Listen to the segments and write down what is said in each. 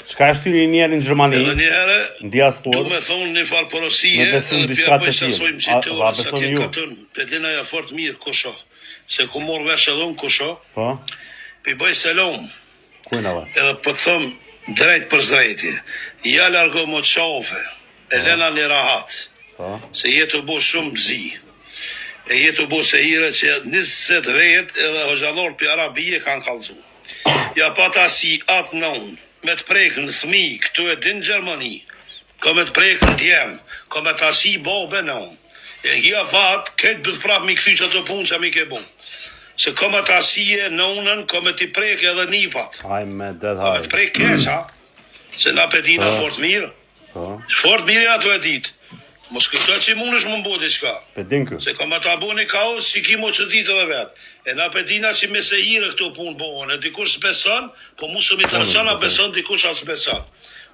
Çka e shtyri një njerë në Gjermani, Edhe një herë, në diasporë, du me thonë një farë porosie, me besu edhe në pja diçka bëj të sa tillë. sojmë A, që të a orës besoni atje ju? katun, pe dina ja fort mirë kusho, se ku morë vesh edhe unë kusho, Po? pi bëj selom, Kujna ve? edhe po të thëm drejt për drejti, ja largo më qafe, e lena një rahat, Po? se jetë u bo shumë zi, e jetë u bo se hire që 20 vet edhe hoxhallor për Arabie kanë kallzu. Ja pata si atë nëunë, me të prek në thmi, këtu e din Gjermani, ka me të prek në djem, ka me ta si bobe nëunë. E hia fat, këtë bëth prap mi kthy që ato punë që mi ke bu. Se ka me ta si e nëunën, ka me t'i prek edhe nipat. Haj me dead Ka me haj. të prek keq, ha? Se na pe dina Po. fort mirë. Po? Fort mirë janë ato e ditë. Mos kujto që mundesh më mbo diçka. Pe din ky. Se ka me ta bo një kaos që ki mo që ditë edhe vetë. E na pe dina që me se hire këto punë bohen. E dikush s'beson, po mu s'më intereson, a beson dikush a s'beson.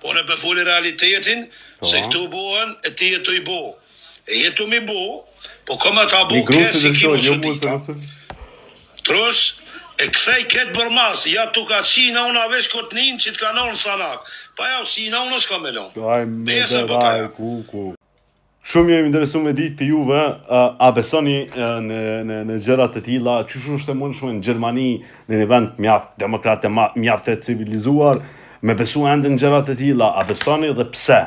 Po ne pe foli realitetin, se këto bohen e ti je tu i bo. E je tu mi bo, po ka me ta bo Një gru keq si si ki dërgjoj, mo jo që mu se dita. mos të... Trus, e kthej këtë bërmas, ja tu ka qina una veç kotnin që të ka nërë në sanak. Pa ja qina unë s'ka me lonë. Haj me Besën dead po ta haj, jap. ku, ku. Shumë jemi interesu me ditë për juve, a besoni në, në, në gjërat të tilla, qysh është e mundshme në Gjermani, në një vend mjaft demokrat e mjaft e civilizuar, me besu ende në gjërat të tilla, a besoni dhe pse?